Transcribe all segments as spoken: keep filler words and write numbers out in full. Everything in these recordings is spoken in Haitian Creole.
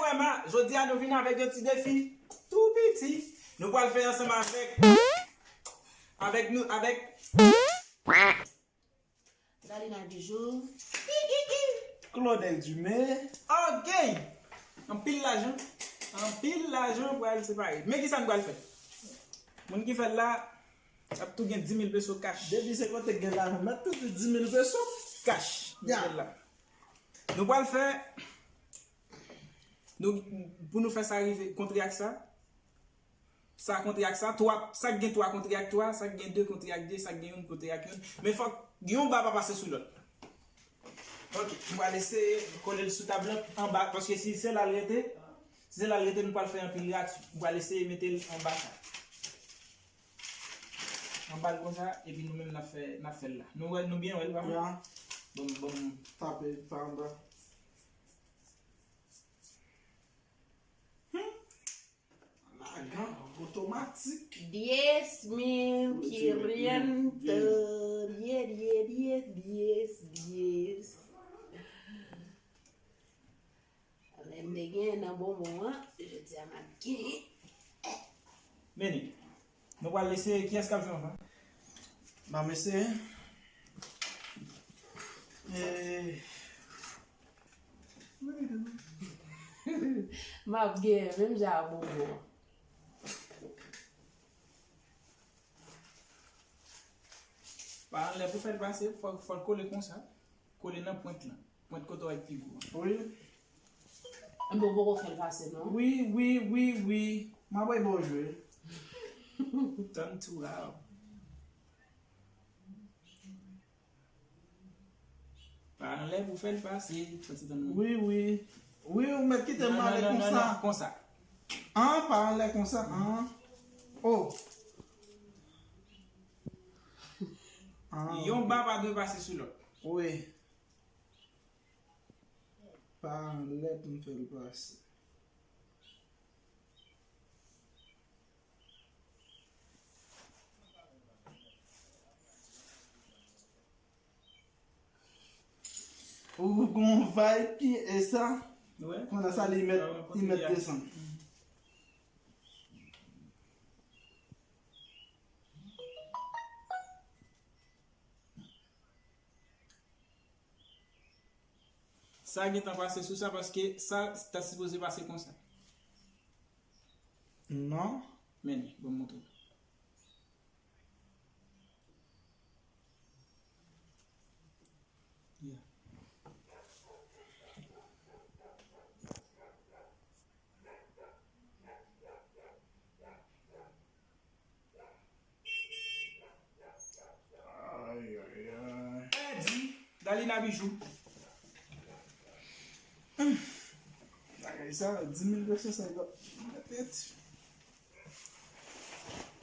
Mama, jodi a nou vin avèk yon ti defi tou piti. Nou pral fè ansanm avèk, avèk nou, avèk Dalina Bijou. Claudel Dumé. Ok. Anpil lajan. Anpil lajan pral separe. Men kisa nou pral fè? Moun ki fè l la, ap tou gen dis mil peso cash. Depi se kote gen lajan, mèt tou di dis mil peso. Cash. Nou fè l la. Nou pral fè, nou, pou nou fè sa rive, kontre ak sa, sa kontre ak sa, twa, sa k gen twa kontre ak twa, sa k gen de kontre ak de, sa k gen youn kontre ak youn. Men fòk yon ba pa pase sou lòt. Ok, nou pral eseye kole l sou tab lan anba, paske si se la l rete, si se la l rete, nou pral fè anpil reyaksyon. Nou pral eseye mete l anba sa. Anba l konsa, epi nou menm n ap fè, n ap fè l la. Nou wè, nou byen wè l, pa vre? Ya. Bon, bon. Tape pa anba. Hmm. Lagan otomatik. Diez mil quinientos. Diez, diez, diez, diez, diez. Lè m te genyen nan bonbon an, jodi a m ap genyen. Mennen. Nou pral eseye kiyès k ap jwe anvan. Ban m eseye. E, m ap genyen menm jan ak bonbon an. Pa anlè pou fè l pase, fò, fò l kole konsa. Kole nan pwent lan. Pwent kote w ak figo a. Wi. Enben, ou poko fè l pase, non? Wi, wi, wi, wi. M ap bay ba w jwe. Tann tou a. Pa anlè pou fè l pase. Fò ti tann mwen. Wi, wi. Wi, ou mèt kite m ale konsa. Non, non, non, non, konsa. An, pa anlè konsa. An. Oh. An, yon ba pa dwe pase sou lòt. Wi. Pa anlè pou m fè l pase. Ou gon vibe ki e sa? Wi. Konsa sa li mèt, li mèt desann. Sa gentan pase sou sa paske sa ta sipoze pase konsa. Non. Men li, ban m montre w. Yeah. Ay, ay, ay. Pèdi, Dalina Bijou. Hmm. Bagay sa, dis mil pesos sa, yo. Tèt.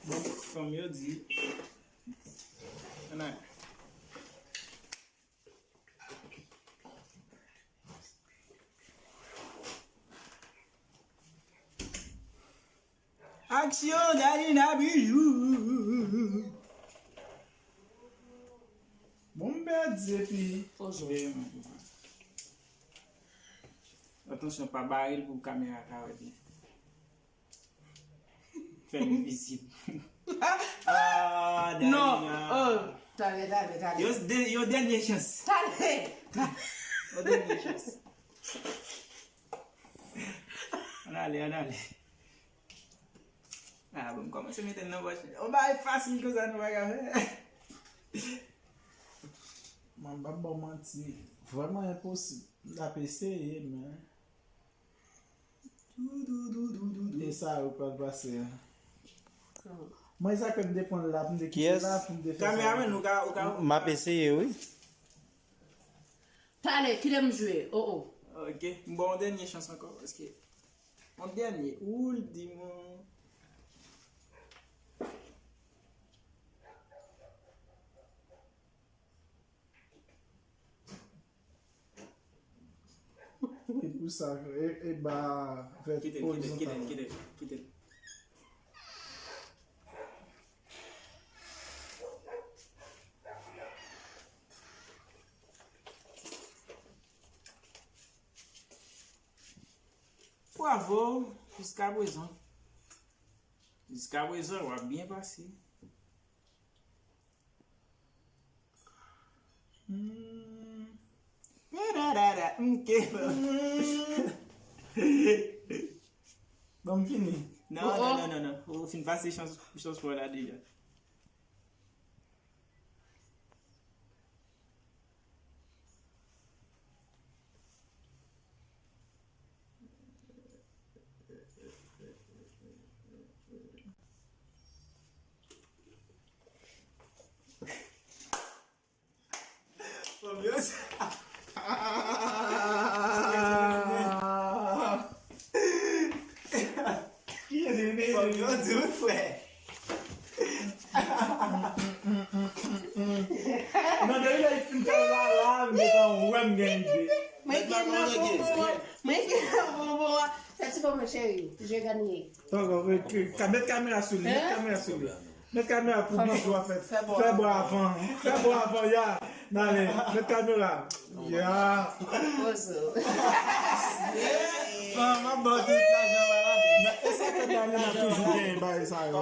Bon, fanm yo di. Ann ale. Aksyon, Dalina Bijou. Bon, m pèdi epi. Atansyon, pa bare l pou kamera ka wè byen. Fè m vizib. Ah, Dalina. Non. Oh, talè, talè, talè. Yon, de, yon dènye chans. Talè. Yon dènye chans. Ann ale, ann ale. Ah, bon, m kòmanse mete l nan pòch. Yon bagay fasil konsa nou pa ka fè. Mwen p ap ba w manti. Vrèman enposib. M t ap eseye, men. E sa yo pral pase a. Mwen sa fè m te pran l la, pou m te kite l la, pou m te fè sa. Kameraman, ou ka, ou ka. M ap eseye, wi. Talè, kite m jwe. Oh, oh. Ok, m ba w yon dènye chans ankò, paske yon dènye, ou l di mwen. E pou sa, e, e ba vèt orizontal. Kite l, kite l, kite l, kite l. Bravo, jiskaprezan. Jiskaprezan, w ap byen pase. Hmm. Padadada, ok. Bon, m fini. Non, non, non, non, non. Ou fin pase chans, chans pou la deja. Fòm yo sa. Fòm yo di wi, frè. Nan depi lè li fin fè lala, m gentan wè m gen ide. Mwen gen nan bonbon an. Mwen gen nan bonbon an. Sa ti bonbon cheri. Je ganye. Met kamera sou li, met kamera sou li. Met kamera pou bijou a fè. Fè bò avan. Fè bò avan, ya. N ale, met kamera. Ya. Fanm ap ba w tout lajan malade. E sa fè Danny nan toujou genyen bagay sa yo.